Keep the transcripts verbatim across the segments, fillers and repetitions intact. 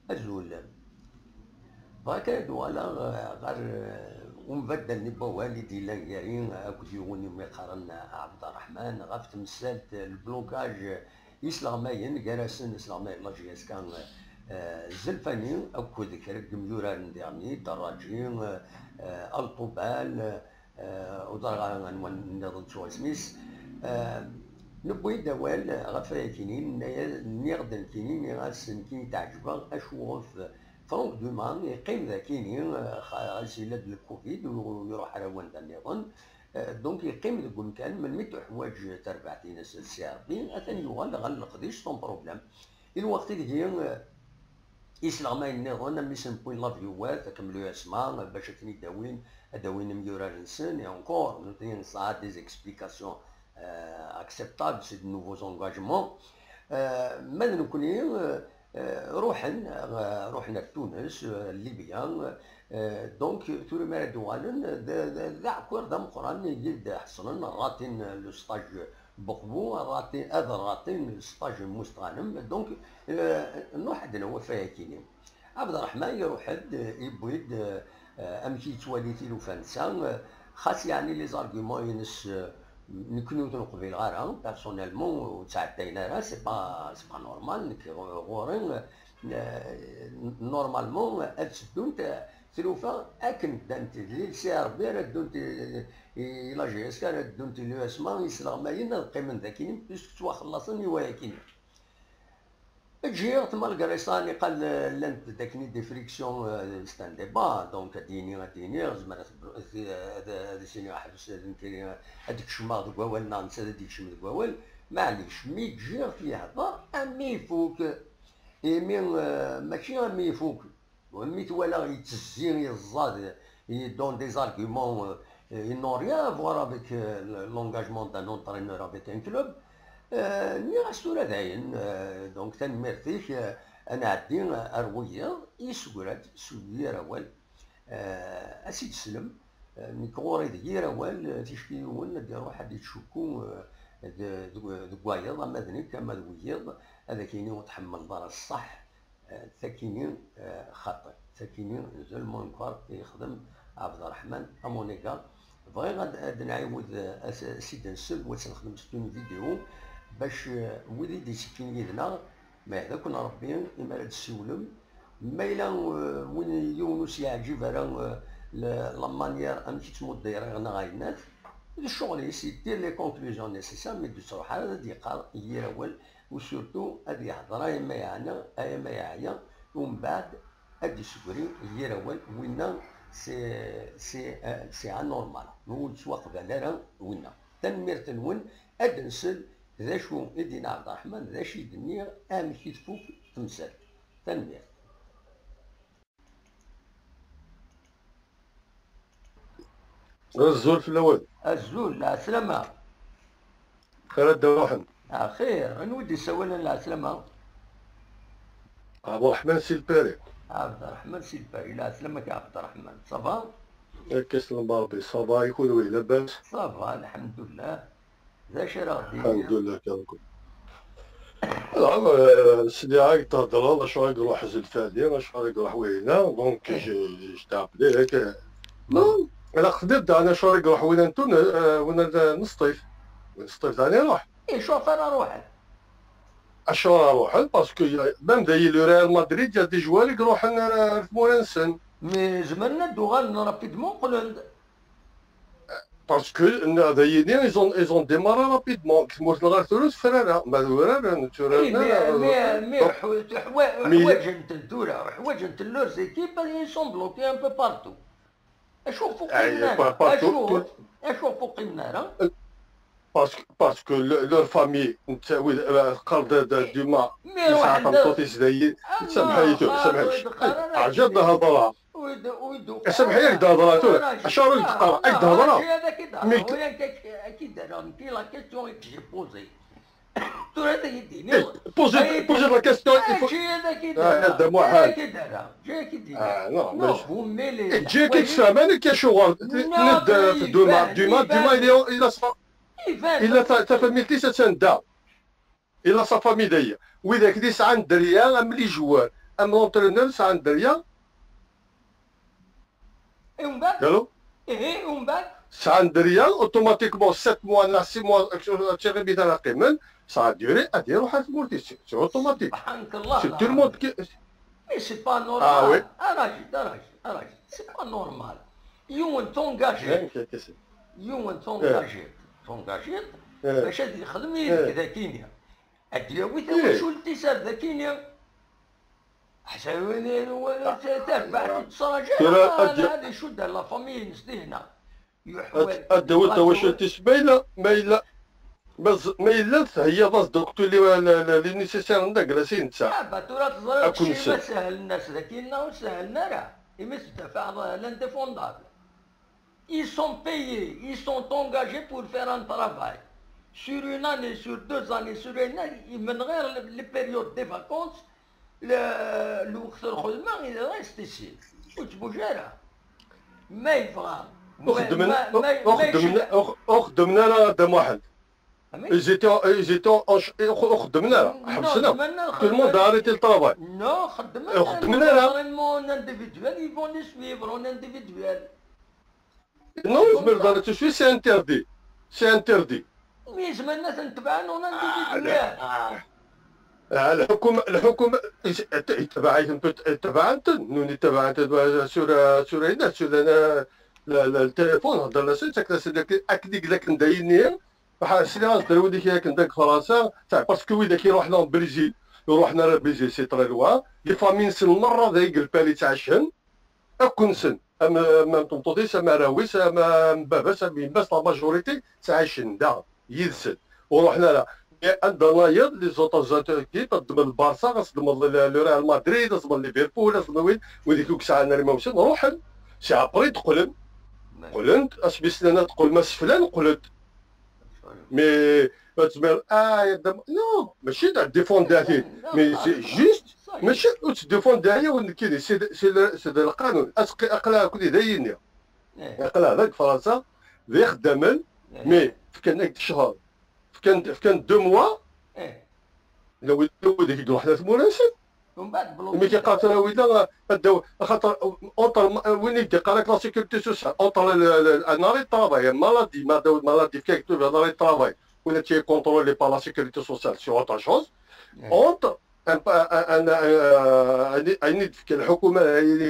Azul. Bɣiɣ kan ad uɣaleɣ, eh, ɣer, eh, umbaddal n wawal i d-yellan gar-i akked yiwen umi qqaren Ɛebd Ṛṛeḥman ɣef temsalt, eh, le blocage, eh, isleɣmayen, gar-asen isleɣmayen n la J S K, eh, Zelfani akked kra n yemyuraren diɣen, Daraǧi, eh, Alṭubal, eh, ur ẓriɣ ara anwa nniḍen ttuɣ isem-is. Eh, newwi-d awal ɣef wayakini, nenna-ya-, nniɣ-d nekkini, nniɣ-as nekkini teɛǧeb-aɣ acu ɣef Franck Dumas yeqqim dakini, eh, xa-, xas yella-d le covid, ur, ur iruḥ ara wanda nniḍen. Eh, donc yeqqim deg umkan, melmi tuḥwaǧ terbaɛt-ines d C R B, atan yuɣal ɣer leqdic sans problème. I lweqt ideg, eh, isleɣmayen nniḍen, am mi sen-wwin lavyuwat, akken le S M A, bac ad ten-id-awin, ad awin imyurar-nsen, et encore, nutni nesɛa des explications, euh, acceptables, c'est de nouveaux engagements. Euh, ma d nekkni, euh, euh, ruḥen, euh, ruḥen ar Tunes, euh, Libya, euh, donc, tura mi ara d-uɣalen, d, d, d aɛekkiṛ d ameqqran i d-ḥeṣlen, ratin le stage Buqbu, ratin, ad ratin stage n Mustɣanem. Donc, euh, nruḥ ad d-nawi ɣef wayakini. Ɛebd Ṛṛeḥman iruḥ-d, yewwi-d, eh, amek yettwali tilufa-nsen, eh, xas yeɛni les arguments-ines, eh, nekkni ur ten-qbileɣ ara, personnellement, ur ttɛeddayen ara, c'est pas, c'est pas normal, nekk ɣ-, ɣur-i, eh, normalement, ad teddunt, eh, tlufa akken ddant, les C R B ara ddunt i, i la J S K, ara ddunt i le S M A, isleɣmayen ad qqimen dakini, puisque ttwaxellaṣen i wayakini. Ǧǧiɣ-t, malgré ça, niqal, euh, llant dakni des frictions, euh, c'est un débat, donc ad d-yini, ad d-yini, zemreɣ ad tebru-, ad, ad, ad as-iniɣ ḥbes, ad nekkini, ad d-kecmeɣ deg wawal, neɣ netta ad d-yekcem deg wawal, maɛlic, mi ǧǧiɣ-t yehder, am mi ifuk, imi, euh, mačči am mi ifuk, mi t-walaɣ yettezzi, yeẓẓad, il donne des arguments, euh, ils n'ont rien à voir avec, euh, le, l'engagement d'un entraîneur avec un club. Euh, nniɣ-as tura dayen, euh, donc tanemmirt-ik, euh, ad nɛeddi, euh, ar wiyiḍ, yessegra-d s yir awal, euh, ad s-id-teslem. Euh, nekk ɣur-i d yir awal, euh, ticki yiwen ad d-iruḥ ad d-ittcukku, euh, d, deg, deg wayeḍ, ama d nekk, ama d wiyiḍ, ad ak-yini ur tḥemmleḍ ara ṣṣeḥ, eh, takini, eh, xaṭi. Takini d lmunkar i yexdem Ɛebd Ṛṛeḥman Amuniga. Bɣiɣ ad, ad nɛiwed, eh, as-, as-id-nsel, wa ad s-nexdem s une vidéo, bac, eh, wid i d-ittekkin yid-neɣ, ma yehda-ken Ṛebbi, imi ara d-tessiwlem. Ma yella, eh, win yiwen ur s-yeɛǧib ara, eh, la, la manière amek i ttmuddireɣ neɣ ayennat, d ccɣel-is, il tire les conclusions nécessaires, mi d-yettruḥ ara ad d-yeqqar yir awal, u surtout ad yehder ay ma yeɛna, ay ma yeɛya, umbeɛd ad d-isegri yir awal, winna c'est, c'est, euh, c'est anormal, ur yettwaqbal ara winna. Tanemmirt-nwen, ad nsel d acu i d-yenna Ɛebd Ṛṛeḥman, d acu i d-nniɣ, amek i tfuk temsalt. Tanemmirt. Azul fell-awen. Azul, lɛeslama. Xir ad d-ruḥen. Axir, anwa i d-yessawalen lɛeslama? Ɛebderreḥman Si Lpari. Ɛebderreḥman Si Lpari, lɛeslama-k a Ɛebderreḥman. Ça va? Akka s lembar Rebbi, ça va, i kunwi, labas? Ça va, lḥemdullah. D acu ara ɣ-d-yini? Alhamdulillah, kan kun. Alors, euh, sliɣ-ak-d theddreḍ, acuɣer i iruḥ Zelfani, acuɣer i iruḥ wihina, donc, eh, je, je t'ai appelé, eh, que, non, la xdid, dan acuɣer i iruḥ wina n Tun-, euh, wina n, n Sṭif. Win n Sṭif dan iruḥ. Eh, acuɣer ara ruḥen? Acuɣer ara ruḥen? Parce que, euh, même d'ailleurs le Real Madrid, il y a des joueurs i iruḥen ar, ar tmura-nsen. Mais zemren ad d-uɣalen rapidement, qqlen-d. Parce que, n-, d ayini, ils ont, ils ont démarré rapidement. Deg tmurt lɣar tura ur tefra ara. Ma d urar, n-, tura, eh, mais, mais, mais, donc, ḥu-, ḥwa-, mais ḥwaǧen-ten tura, ḥwaǧen-ten leurs équipes, ils sont bloqués un peu partout. Acu ur qimen ara? Acu, acu ur qimen ara? Parce que, parce que le, leur famille, netta, wid, euh, qqar d, d, Dumas, mais yesɛa tameṭṭut-is d ayi, samḥ-iyi tura, samḥ-iyi. Ɛǧeb d hḍra. Samḥ-iyi, ak-d-hedreɣ tura. Acuɣer i k-d-qqareɣ? Ak-d-hedreɣ. Mi k-, tura ad iyi-d-tiniḍ. Poser, poser la question, il faut. Ah, Dda Muḥend. Ah, non, mais. Eǧǧ-ik ad tfehmeḍ, nekk acuɣer? Ned, Dumas, Dumas, Dumas, il est, il a sa, il a ta, ta famille-is attan da. Il a sa famille d'ailleurs. Widak d isɛan dderya am les joueurs. am l'entraîneur sɛan dderya. I umbeɛd? Allô? Ihi, i umbeɛd? Sɛan dderya, automatiquement, sept mois neɣ six mois, tiribit ara qqimen, ça a duré, ad iruḥ ar tmurt-is, c'est automatique. Subhanallah. C'est tout le monde qui... Mais c'est pas normal. Ah oui. Aragit, aragit, aragit. C'est pas normal. Yiwen t'engagé. Hein, qu'est-ce que c'est? Yiwen t'engagé. T'engagé. Eh. Bac ad yexdem yid-k Eh. dakini. Ad d-yawi Eh. tawacult-is ar dakini. Ḥsab win i wala tarbaɛt ur tettṛaǧu Tura ara, ad y- ad icudd ar la famille-ines dihna. Ad ad d-tawiḍ tawacult-is ma yella, ma yella, ma z- ma yella theyyaḍ-as-d akk les, les, les nécessaires n daglas i netta. Ah, bah, tura teẓriḍ Ad kun-nsen. Cciba sehlen-as daki neɣ ur sehlen ara. Imi tedfaɛeḍ l'indéfendable. Ils sont payés, ils sont engagés pour faire un travail. Sur une année, sur deux années, sur une année, من غير les périodes de vacances, le- lweqt n lxedma, il reste ici. Ur yettbuj ara. Ma yebɣa. Ur xeddmen, ma- ma- ur ma xeddmen, yecna- ur ur xeddmen ara a Dda Muḥend. Amek? Ils étaient, ils étaient en ch- ur ur xeddmen ara, Non, ḥebsen akk. xeddmen, Tout le monde a arrêté le travail. Non, xeddmen. Ur xeddmen ara. Vraiment en individuel, ils vont les suivre en individuel. Non, ils veulent dans le sujet, c'est interdit. C'est interdit. Mais zemren ad ten-tebɛen en individuel. Ah, lḥukuma, lḥukuma, itabaɛen-ten, nuni tabaɛen-ten sur, sur, sur le, le, le téléphone, dans la suite, c'est que c'est akken i yella akken d ayenni, sliɣ-as-d widak akken deg Fransa, parce que widak iruḥen en Brésil, iruḥen ar Brésil, c'est très loin, les familles-nsen merra d ay gelpal i ttɛicen, akk-nsen, am, am tmeṭṭut-is, am arraw-is, am, am baba-s, am yemma-s, la majorité ttɛicen da, yid-sen. Ur ruḥen ara. Mais anda nayeḍ, les autres équipes, ad ddmen Barça, ad ddmen le, le Real Madrid, ad ddmen Liverpool, ad ddmen wid, wid i yesɛan armawsen, ruḥen. C'est après d-qqlen. Qqlen-d, asmi slan ad qqlen, ma seflan, qqlen-d. Mais ad tmer, ah, ya ddem, non, mačči d défendre-atin, mais c'est juste, mačči ur ttdéfendre ara yiwen nekkini, c'est, c'est le, c'est le qanun. Aql-aɣ akk d ayenni. Aql-aɣ deg Fransa, d ixeddamen, mais fkan-ak-d ccher, fkan, fkan deux mois, la wid, wid i d-ruḥen ar tmura-nsen. Imi k-iqqar tura winna, ad daw, axaṭer, entre, win i d-iqqar-ak la sécurité sociale, entre le, le, un arrêt de travail, une maladie, ma daw, maladie, quelque chose, un arrêt de travail, win ad contrôlé par la sécurité sociale, c'est autre chose. Entre un, un, un, un, un, un, un,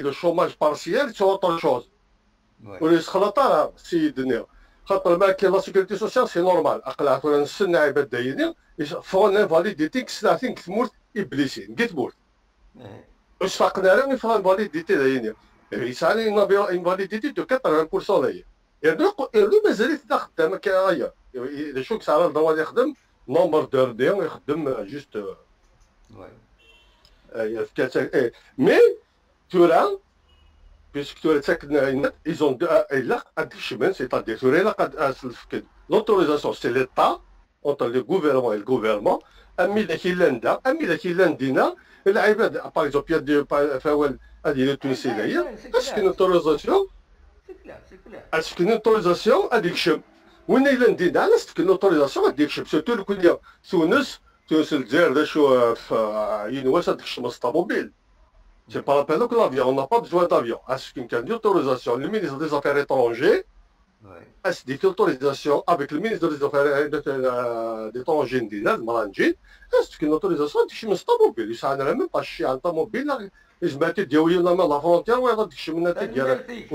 le chômage partiel, c'est autre chose. Ur yesxelṭ ara, ssiyed-nni. Xaṭer ma akka la sécurité sociale, c'est normal. Aql-aɣ tura nessen lɛibad d ayenni, ffɣen invalidité deg snat n tmurt iblisin, deg tmurt. Ur sfaqen ara i ffɣen invalidité d ayenni. Yesɛan une invalidité de quatre-vingts pour cent dayi. Yernu, yernu mazal-it d axeddam akka aya. D acu yesɛa le droit ad yexdem, nombre d'heures-nni, ixeddem juste, euh, yefka-tt, eh, mais, tura, puisque tura ttaken, ils ont deux, ah, ilaq ad d-kecmen, c'est-à-dire tura ilaq ad, ad sen-fken l'autorisation, c'est l'État, entre le gouvernement et le gouvernement, am widak yellan da, am widak yellan dinna, lɛibad, par exemple, il y a des, par, f awal, ad yili Tunis dayi, ad s-fken l'autorisation, C'est clair, c'est clair. Ad s-fken l'autorisation ad yekcem. Win yellan dinna, ad s-fken l'autorisation ad yekcem. Surtout nekkni Tunes, Tunes Lezzayer, d acu, euh, f, euh, yiwen wass ad d-kecmen s ṭamubil. C'est pas la peine que l'avion, on n'a pas besoin d'avion. Ad s-fken kan l'autorisation. Le ministre des Affaires étrangères, ad s-d-yefk l'autorisation avec le ministre des Affaires, euh, étrangères dinna, d Mranji, ad s-fken l'autorisation ad d-kecmen s ṭamubil. Yesɛan même pas cci n ṭamubil, yezmer ad d-yawi yiwen ama la frontière, wayeḍ ad d-kecmen ad t-id-yerr. Tanemmirt-ik.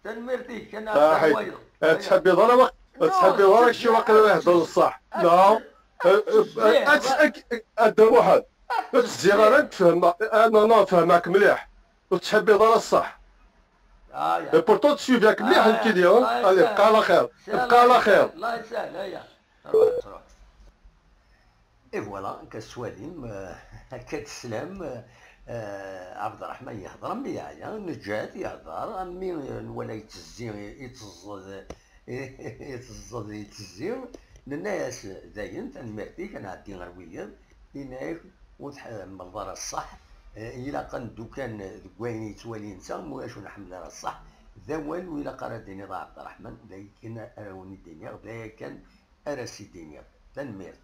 Tanemmirt-ik, ad nɛeddi wayeḍ. Ur tettḥibbiḍ ara, ur tettḥibbiḍ ara kečči waqila ihedder ṣṣeḥ. Non. A Dda Muḥend. Ur tezziɣ ara ad tfehmeḍ. Ah, non, non, fehmeɣ-k mliḥ. Ur tettḥibbiḍ ara ṣṣeḥ. Et pourtant, suivi-ak mliḥ nekkini. Allez, bqa ɛla xir. Bqa ɛla xir. Allah yesahel, aya. Ruḥ, ruḥ. Et voilà, akka tettwalim, euh, akka teslam, euh, Ɛebderreḥman yehder, am mi yeɛya, neǧǧa-t yehder, am mi, euh, nwala yettezzi, itteẓẓed, itteẓẓed, yettezzi, nenna-yas, dayen, tanemmirt-ik, ad nɛeddi ɣer wiyaḍ, yenna-yak, ur tḥemmleḍ ara ṣṣeḥ, eh, ilaq ad neddu kan deg wayen yettwali netta, ma ulac ur nḥemmel ara ṣṣeḥ, d awal ur ilaq ara d-tiniḍ a Ɛebderreḥman, d akken ara wen-id-iniɣ, d aya kan ara s-id-iniɣ. Tanemmirt.